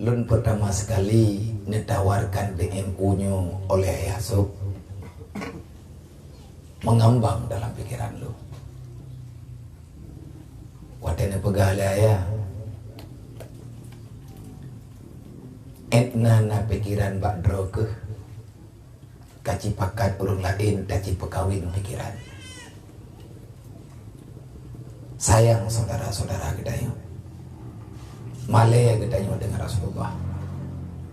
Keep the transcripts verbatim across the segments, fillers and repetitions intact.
Lôn pertama sekali neutawarkan B M U nyoe oleh Ayah Sop, meungambang dalam pikiran lôn. Watée neupeugah lé Ayah, "Étna na pikiran bak droe keuh, kacipakat ureuëng laén tacipeukawen pikiran." Sayang saudara-saudara geutanyoe. Malée geutanyoe deungon Rasulullah.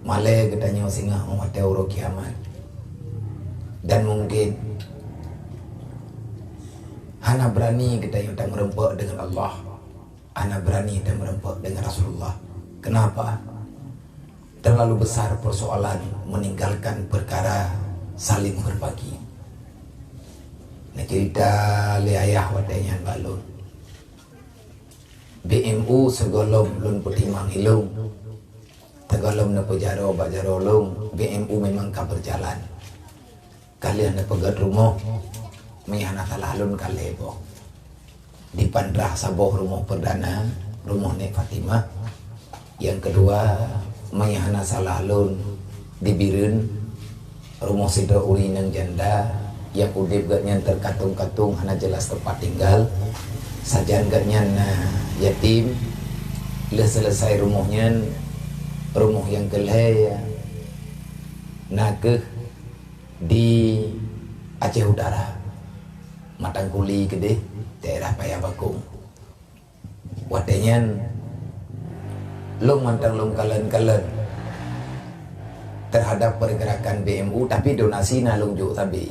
Malée geutanyoe singoh watée uroe kiamat. Dan mungkin hana beurani geutanyoe tameureumpok deungon Allah. Hana beurani tameureumpok deungon Rasulullah. Kenapa? Terlalu besar persoalan meninggalkan perkara saling berbagi. Neuceurita lé Ayah watée nyan bak lôn. B M U sigohlom lôn peutimang ilong, sigohlom neupeujaroe bak jaroe lôn, B M U memang ka berjalan. Ka lheueh neupeugét rumoh, meunyo hana salah lôn ka lhée boh. Di Pandrah saboh rumoh perdana, rumoh Nek Fatimah. Nyang keudua, meunyo hana salah lôn, di Bireuen, rumoh sidroe ureuëng inong janda nyang udeb geuhnyan terkatung-katung hana jeulaih teumpat tinggal. Sajan geuhnyan na yatim, lheueh seuleusai rumoh nyan, rumoh nyang keulhée na kheueh di Aceh Utara, Matangkuli keudeh, daerah Paya Bakong. Watée nyan, lôn mantong lôn kalon-kalon terhadap pergerakan B M U, tapi donasi na lôn jok sabe.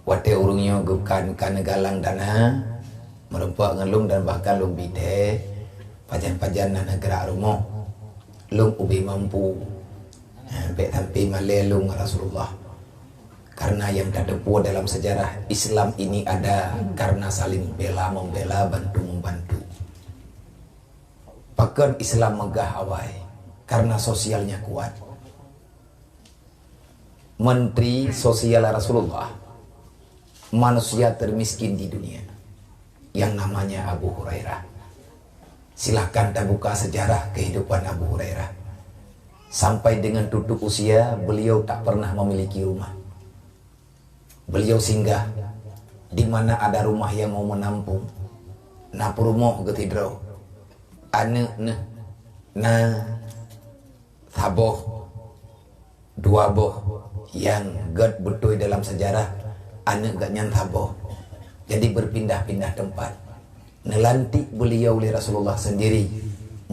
Watée ureuëng nyoe geukan ka neugalang dana, meureumpok ngon lôn dan bahkan lôn bi thée, pajan-pajan na neugrak rumoh, lôn ubé mampu. Ha, bék sampai malée lôn ngon Rasulullah. Karena yang tateupeue dalam sejarah, Islam ini ada karena saling bela membela, bantu membantu. Pakon Islam megah awai? Karena sosialnya kuat. Menteri sosial Rasulullah, manusia termiskin di dunia, yang namanya Abu Hurairah. Silahkan tabuka sejarah kehidupan Abu Hurairah. Sampai dengan tutup usia, beliau tak pernah memiliki rumah. Beliau singgah di mana ada rumah yang mau menampung. Na peurumoh geuh sidroe. Aneuëk neuh na saboh, dua boh, nyang gét beutôi dalam sejarah, aneuëk geuhnyan saboh. Jadi berpindah-pindah tempat. Neulantik beliau lé Rasulullah sendiri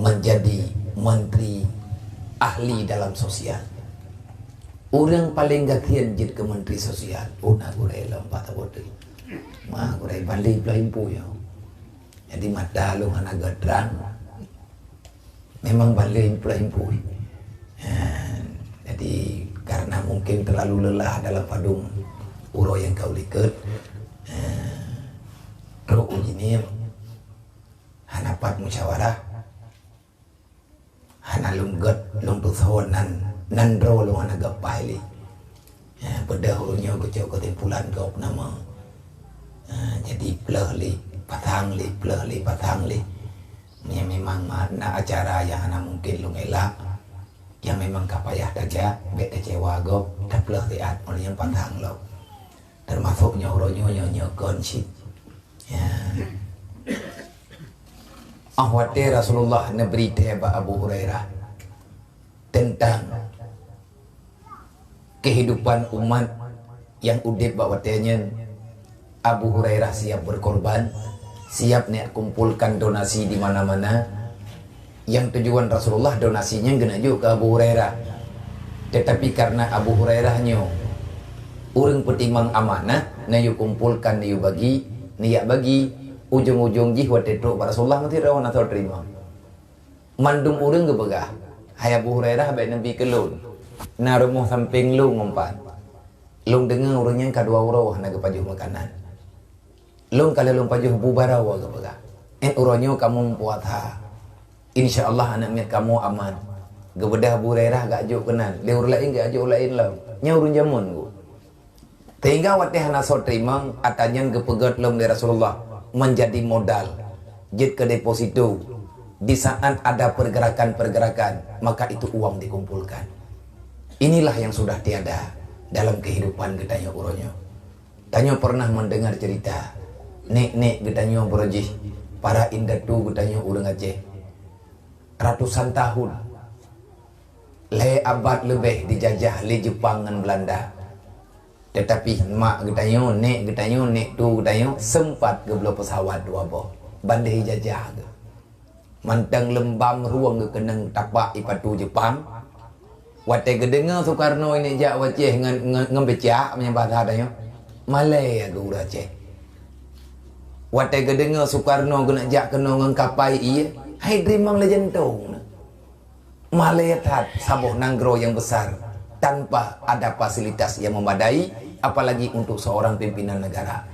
menjadi menteri ahli dalam sosial. Ureuëng paléng gasien jeuet keu menteri sosial. Oh, na gurée lom pat saboh teuk. Ma gurée bandi ploh impui nyoe. Jadi mata lôn hana geutrang. Memang bandi ploh impui. Ha, jadi karena mungkin terlalu lelah dalam padum uroe nyang ka u likot. Ha, trok u jinie hana pat musyawarah. Hana lôn gét, lôn tusoe nan, nan droe lôn hana geupaih lé. Ha, beudôh uroe nyoe geucok keusimpulan gob nama. Ha, jadi pleuh lé, pasang lé, pleuh lé, pasang lé. Nyan memang ma-, na acara nyang hana mungken lôn elak. Nyang memang ka payah tajak, bék keucewa gob, tapleuh siat, uroe nyan pasang lom. Termasuk nyoe uroe nyoe, nyoe, nyoe kon cit. Ya. Ah, watée Rasulullah neubri thée bak Abu Hurairah teuntang kehidupan umat nyang udeb bak watée nyan, Abu Hurairah siap berkorban, siap neuk kumpulkan donasi di mana-mana. Nyang tujuan Rasulullah donasi nyan geuneuk jok keu Abu Hurairah. Tetapi karena Abu Hurairah nyoe ureuëng peutimang amanah, neuyue kumpulkan, neuyue bagi, neujak bagi, ujong-ujong jih watée trok bak Rasulullah meusidroe na soe teurimong. Mandum ureuëng geupeugah, "Hai Abu Hurairah, bék neubi keu lôn. Na rumoh sampéng lôn ngon pat. Lôn deungoe ureuëng nyan ka dua uroe hana geupajoh makanan. Lôn ka lheueh lôn pajoh bu barô," geupeugah. "Ét uroe nyoe kamoe meupuasa. Insya Allah aneuëk miet kamoe aman." Geubeudôh Abu Hurairah geujok keunan, lé ureuëng laén geujok laén lom. Nyan ureuëng jameun geuh. Sehingga watée hana soe teurimong, atra nyan geupeugét lom lé Rasulullah menjadi modal, jeuet keu deposito. Di saat ada pergerakan-pergerakan, maka itu uang dikumpulkan. Inilah yang sudah tiada dalam kehidupan geutanyoe uroe nyoe. Tanyoe pernah mendengar cerita, nek-nek geutanyoe beurojih, para indatu geutanyoe ureuëng Aceh. Ratusan tahun, lhée abad leubeh dijajah lé Jepang ngon Belanda. Tetapi mak geutanyoe, nek geutanyoe, nek tu geutanyoe sempat geubloe pesawat dua boh, bandeh jajah geuh. Mantong leumbam rueng geukeunong tapak ipatu Jepang. Watée geudeungoe Soekarno ini jak u Aceh ngon, ngon, ngon becak, meunyoe bahasa tanyoe, malée geuh ureuëng Aceh. Watée geudeungoe Soekarno geuneuk jak keunoe ngon kapai ié, hai teurimong lé jantong. Malée that saboh nanggroe yang besar tanpa ada fasilitas yang memadai, apalagi untuk seorang pimpinan negara.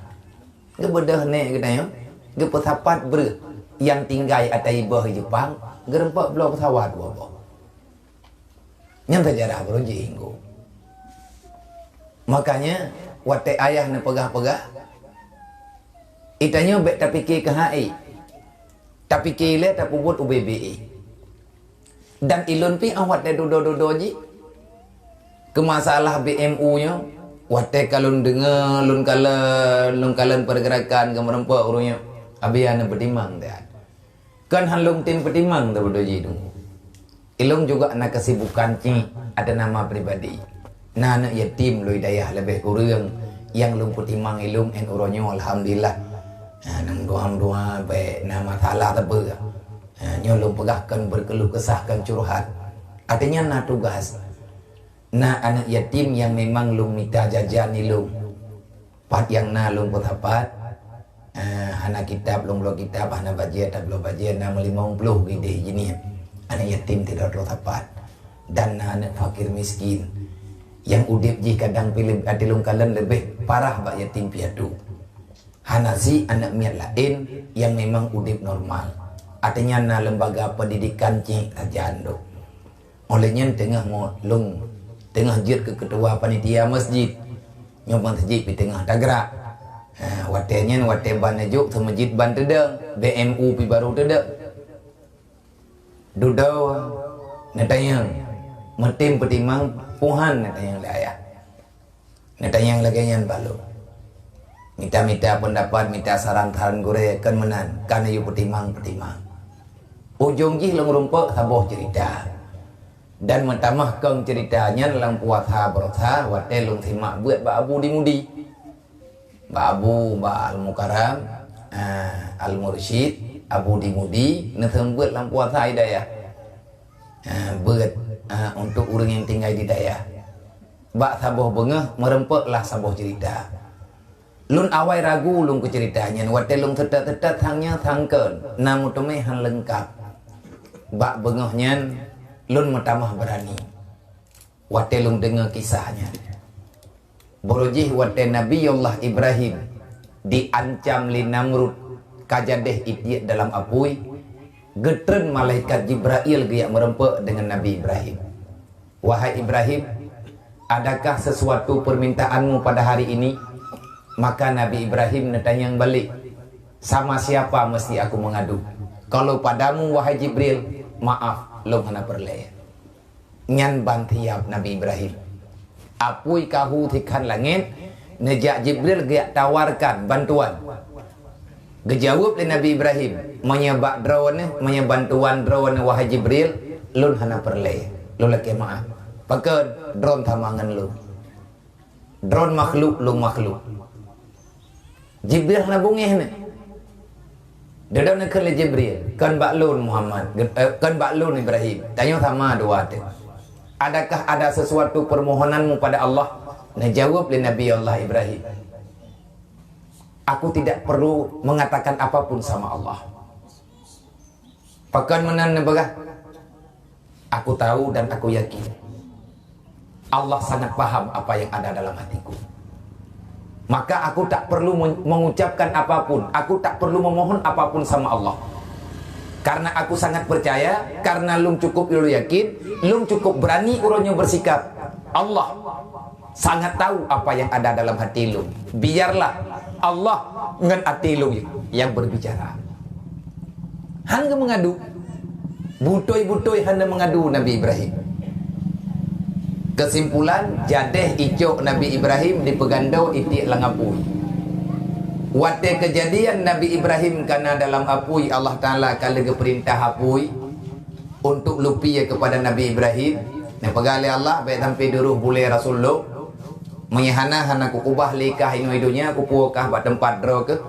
Geubeudôh nek geutanyoe, geupeusapat breueh nyang tinggai ata iboh Jepang, geureumpok bloe pesawat dua boh. Nyan sejarah beurojih inggo. Makanya, watée ayah neupeugah-peugah, geutanyoe bék tapike keuhai, tapike lé tapeubuet ubé-bé. Dan ilôn pih óh watée dudoe-dudoe jih, keu masalah B M U nyoe, watée ka lôn deungoe, lôn kalon, lôn kalon pergerakan geumeureumpok ureuëng nyoe, abi hana peutimang that. Kon han lôn tem peutimang that beudôh jih deungoe. Ilôn juga na kesibukan cit atas nama pribadi. Na aneuëk yatim lôn dayah leubeh kureueng nyang lôn peutimang ilôn ngon uroe nyoe, alhamdulillah. Ha, nyang dua-dua bék na masalah teubeu. Ha, nyoe lôn peugah kon berkeluh kesah, kon curhat. Artinya na tugas. Na aneuëk yatim nyang memang lôn mita jajan ilôn. Pat nyang na lôn peusapat, eh, hana kitab, lôn bloe kitab, hana bajée, tabloe bajée, na meulimong ploh gideh jinih. Aneuëk yatim sidroe-droe sapat. Dan na aneuëk fakir miskin. Nyang udeb jih kadang pih leb-, até lôn kalon leubeh parah bak yatim piatu. Hana si aneuëk miet laén nyang memang udeb normal. Artinya na lembaga pendidikan cit sajan dok. Óh lheueh nyan teungoh mo-, lôn teungoh jeuet keu keutua panitia masjid. Nyoe masjid pih teungoh tagrak. Ha, watée nyan, watée ban neujok, seumeujid ban teudong, B M U pih barô teudong. Dudoe neutanyong, meutem peutimang, puhan neutanyong lé ayah. Neutanyong lagée nyan bak lôn. Mita-mita peundapat, mita saran-saran gurée, kon meunan, ka neuyue peutimang-peutimang. Ujong jih lôn rumpok saboh ceurita. Dan meutamah kong ceurita nyan lam puasa baroesa watée lôn simak beuet bak Abu Dimudi. Bak Abu, bak Al-Mukarram, ah, Al-Mursyid, Abu Dimudi, neuseumeubeuet lam puasa hidayah. Ah, beuet, ah, untuk ureuëng nyang tinggai di dayah. Bak saboh beungoh, meureumpoklah saboh ceurita. Lôn awai ragu lôn keu ceurita nyan, watée lôn seutôt-seutôt sang nyoe sang kon, na meuteumé han leungkab. Bak beungoh nyan, lôn meutamah beurani. Watée lôn deungoe kisah nyan. Beurojih watée Nabi Allah Ibrahim diancam lé Namrud ka jadeh itiek dalam apui, geutreun malaikat Jibrail geujak meureumpok deungon Nabi Ibrahim. "Wahai Ibrahim, adakah sesuatu permintaanmu pada hari ini?" Maka Nabi Ibrahim neutanyong balik, "Sama siapa mesti aku mengadu? Kalau padamu, wahai Jibril, maaf, lôn hana peureulée." Nyan ban siab Nabi Ibrahim. Apui ka hu sikhan langét, neujak Jibril geujak tawarkan bantuan. Geujaweueb lé Nabi Ibrahim, "Meunyoe bak droeneuh, meunyoe bantuan droeneuh, wahai Jibril, lôn hana peureulée. Lôn lakée meu'ah. Pakon? Droen sama ngon lôn. Droen makhluk, lôn makhluk." Jibril hana beungéh nyan. Dudoe neukheun lé Jibril, "Kon bak lôn Muhammad, eh, kon bak lôn Ibrahim. Tanyoe sama dua teuh. Adakah ada sesuatu permohonanmu pada Allah?" Neujaweueb lé Nabi Allah Ibrahim, "Aku tidak perlu mengatakan apapun sama Allah." Pakon meunan neupeugah, "Aku tahu dan aku yakin Allah sangat paham apa yang ada dalam hatiku. Maka aku tak perlu men-, mengucapkan apapun, aku tak perlu memohon apapun sama Allah. Karena aku sangat percaya, karena lôn cukup lôn yakin, lôn cukup berani uroe nyoe bersikap. Allah sangat tahu apa yang ada dalam hati lôn. Biarlah Allah ngon até lôn yang berbicara." Han geumeungadu. Butôi-butôi hana meungadu Nabi Ibrahim. Keusimpulan, jadeh icok Nabi Ibrahim dipeugando itiek lam apui. Watée keujadian Nabi Ibrahim kana dalam apui, Allah Taala ka lheueh geupeurintah apui untuk lupie keupada Nabi Ibrahim. Neupeugah lé Allah, "Bék sampai duroh bulée Rasul lôn. Meunyoe hana, hana kukeubah lé kah inoe donya, kupuwoe kah bak teumpat droe keuh."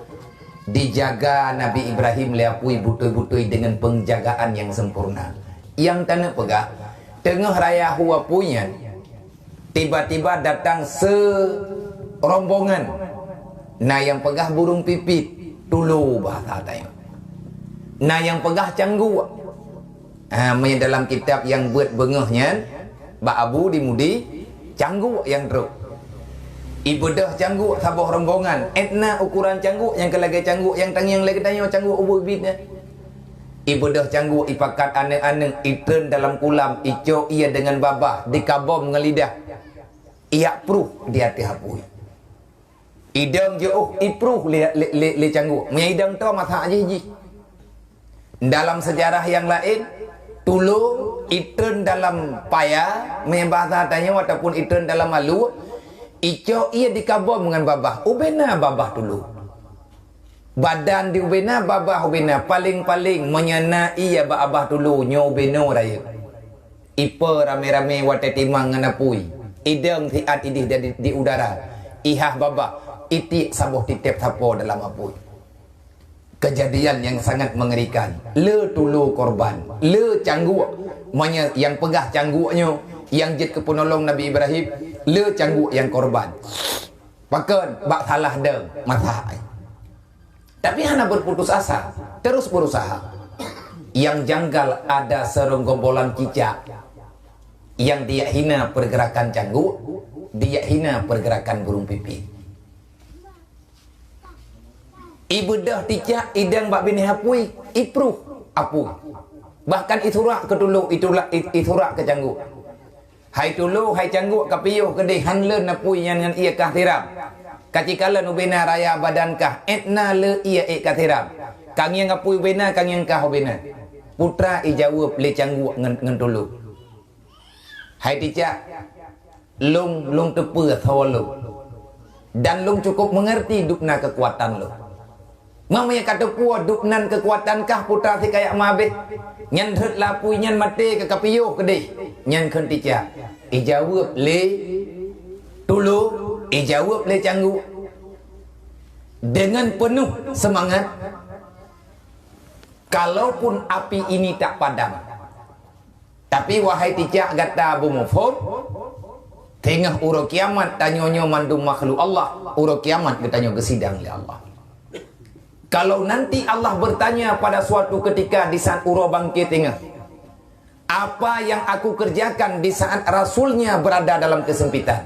Dijaga Nabi Ibrahim lé apui butôi-butôi deungon peunjagaan nyang sempurna. Nyang taneuk peugah, teungoh rayahu apui nyan, tiba-tiba datang serombongan. Na nyang peugah burung pipit, tulo bahasa tanyoe. Na nyang peugah cangguek. Ha, meunyoe dalam kitab nyang beuet beungoh nyan, bak Abu di Mudi, cangguek nyang trok. Ibeudôh cangguek saboh rombongan, étna ukuran cangguek nyang keu lagée cangguek nyang tangieng lé geutanyoe cangguek ubit-ubit nyan. Ibeudôh cangguek ipakat aneuëk-aneuëk, itreun dalam kulam, icok ié deungon babah, dikabom ngon lidah. Iyak pruh di ateueh apui. Idong jiôh ipruh lé, lé, lé, lé cangguek. Meunyoe idong toe masak jih-jih. Dalam seujarah nyang laén, tulo itreun dalam paya, meunyoe bahasa tanyoe ataupun itreun dalam alu, icok ié dikabom ngon babah. Ubena babah tulo. Badan di ubena, babah ubena. Paléng-paléng meunyoe na ié bak babah tulo nyoe ubena rayeuk. Ipe ramé-ramé watée timang ngon apui. Idong siat idih di, di udara. Ihah babah, itiek saboh titeb sapo dalam apui. Keujadian nyang sangat meungerikan. Le tulo korban, le cangguek. Meunyoe nyang peugah cangguek nyoe, nyang jeuet keu peunolong Nabi Ibrahim, le cangguek nyang korban. Pakon? Bak salah dong masak. Tapi hana berputus asa, terus berusaha. Yang janggal ada seureumbongan cicak yang dia hina pergerakan cangguek, dia hina pergerakan burung pipit. Ibeudôh cicak idong bak binéh apui, ipruh apui. Bahkan isurak keu tulo, itulak, i-, isurak keu cangguek. Hai tulo, hai cangguek, ka piôh keudeh, han lôn apui nyan ngon ié kah siram. Ka cikalon ubena raya badan kah, étna le ié ék ka siram. Ka ngieng apui ubena, ka ngieng kah ubena. Putra ijaweueb lé cangguek ngon, ngon tulo. Hai cicak, lôn, lôn teupeue sawoe lôn. Dan lôn cukup meungerti dubna keukuatan lôn. Meunyoe ka teupeue dubnan keukuatan kah putra sikayak mabeh, nyan rhot lapui nyan maté ka kapiôh keudeh, nyan kheun cicak. Ijaweueb lé tulo, ijaweueb lé cangguek. Deungon peunoh seumangat, "Kalaupun api ini tak padam." Tapi, wahai cicak, gata beumuphom, teungoh uroe kiamat tanyoe nyoe mandum makhluk Allah, uroe kiamat geutanyoe geusidang lé Allah. Kalau nanti Allah bertanya pada suatu ketika di saat uroe bangkét teungoh, "Apa yang aku kerjakan di saat Rasulnya berada dalam kesempitan?"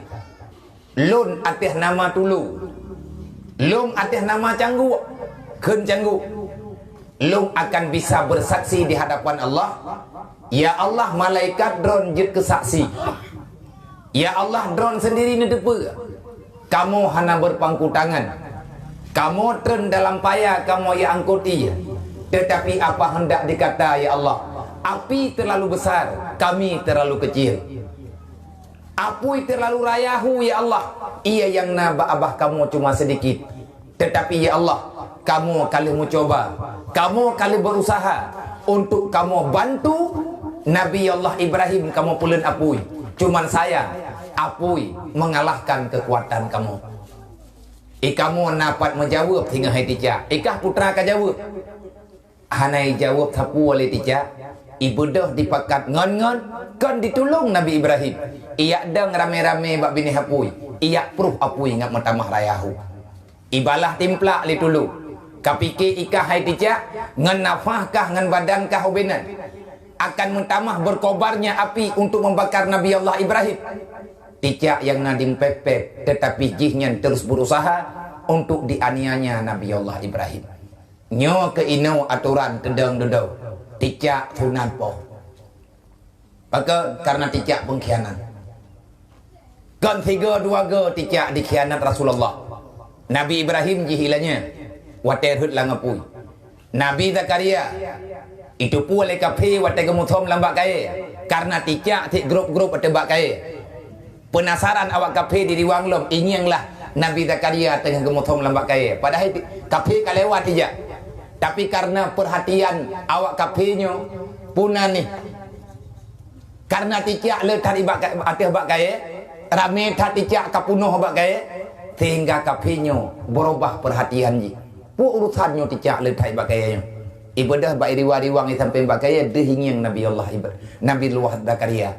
Lôn ateueh nama tulo. Lôn ateueh nama cangguek. Kheun cangguek. Lôn akan bisa bersaksi di hadapan Allah, "Ya Allah, malaikat droen jeuet keu saksi. Ya Allah, droen sendiri neuteupeue. Kamoe hana berpangku tangan. Kamoe treun dalam paya, kamoe ya angkot ié. Tetapi apa hendak dikata, ya Allah? Api terlalu besar, kami terlalu kecil." Apui terlalu rayahu, ya Allah. Ié nyang na bak abah kamoe cuma sedikit. Tetapi, ya Allah, kamoe ka lheueh meucuba, kamoe ka lheueh berusaha untuk kamoe bantu Nabi Allah Ibrahim kamoe peuleuet apui. Cuman sayang, apui mengalahkan kekuatan kamoe. I kamoe na pat meujaweueb singoh hai cicak. I kah putra ka jaweueb. Hana ijaweueb sapeue lé cicak, ibeudôh dipakat ngon-ngon, kon ditulông Nabi Ibrahim. Iyak dong ramé-ramé bak binéh apui, iyak pruh apui ngat meutamah rayahu. Ibalah timplak lé tulo. Ka pike i kah hai cicak, ngon nafah kah ngon badan kah ubé nan, akan meutamah berkobarnya api untuk membakar Nabi Allah Ibrahim. Cicak nyang na dimpép-pép, tetapi jih nyan terus berusaha untuk dianiaya Nabi Allah Ibrahim. Nyoe keuh inoe atoran teudong dudoe, cicak sunat poh. Pakon? Karena cicak pengkhianat. Kon sigoe dua goe cicak dikhianat Rasulullah. Nabi Ibrahim jih ilanya watée rhot lam apui. Nabi Zakaria Jiteupeue lé kafé watée geumusom lam bak kayée, kareuna ticak cit grôp-grôp watée bak kayée. Peunasaran awak kafé di riwang lom, ingieng lah Nabi Zakaria teungoh geumusom lam bak kayée. Padahai ti-, kafé ka lewat ijak. Tapi kareuna peurhatian awak kafé nyoe, puna nih. Kareuna ticak le that i bak ka-, ateueh bak kayée, ramé that ticak ka peunoh bak kayée, sehingga kafé nyoe beurubah peurhatian jih. Peue urosan nyoe ticak le that i bak kayée nyoe? Ibeudôh bak riwang-riwang i sampéng bak kayée, deuh ingieng Nabi Allah Ibra-, Nabi Allah Zakaria.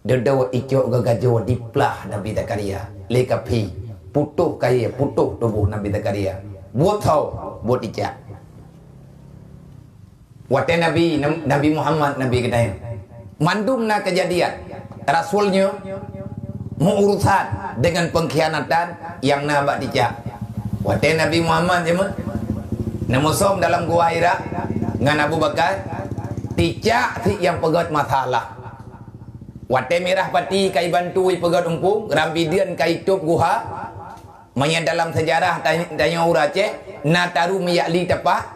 Dudoe icok geugajoe diplah Nabi Zakaria lé kafé. Putôh kayée, putôh tuboh Nabi Zakaria. Buet ho, buet icak. Watée Nabi, Nabi Muhammad, Nabi geutanyoe. Mandum na keujadian. Rasul nyoe meu-urusan deungon peungkhianatan nyang na bak ticak. Watée Nabi Muhammad jeuet neumusom dalam Gua Hira ngon Abu Bakar, ticak cit nyang peugét masalah. Watée mirah pati ka ibantu ipeugét umpung, rambideuen ka itôb guha, meunyoe dalam seujarah ta-, tanyoe ureuëng Aceh, na taru miyak li tapak,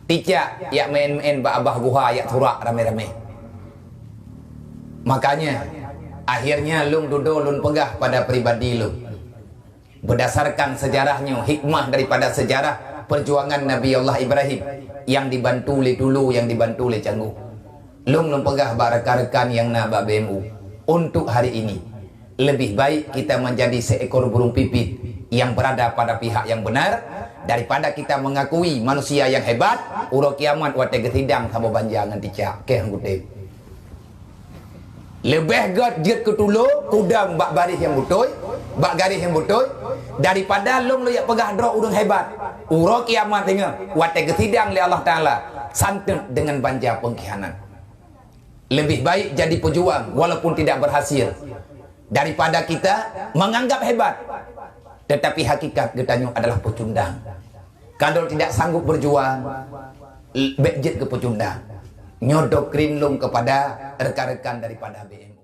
ticak yak meu'en-meu'en bak babah guha yak surak ramé-ramé. Makanya, akhirnya lôn dudoe lôn peugah pada pribadi lôn. Berdasarkan sejarah nyoe, hikmah daripada sejarah perjuangan Nabi Allah Ibrahim yang dibantu lé tulu, yang dibantu lé canggu. Lôn lôn peugah bak rekan-rekan nyang na bak B M U, untuk hari ini, lebih baik kita menjadi seekor burung pipit yang berada pada pihak yang benar daripada kita mengakui manusia yang hebat, uroe kiamat watée geusidang saboh banja ngon ticak. Keh anggota. Leubeh gét jeuet keu tulo kudang bak baréh nyang beutôi, bak garéh nyang beutôi, daripada lôn lôn jak peugah droe ureuëng hebat. Uroe kiamat teungoh, watée geusidang lé Allah Taala, santet deungon banja peungkhianat. Lebih baik jadi pejuang walaupun tidak berhasil daripada kita menganggap hebat tetapi hakikat geutanyoe adalah peucundang. Kalau tidak sanggup berjuang, l-, bék jeuet keu peucundang. Nyoe doktrin lôn kepada rekan-rekan daripada B M U.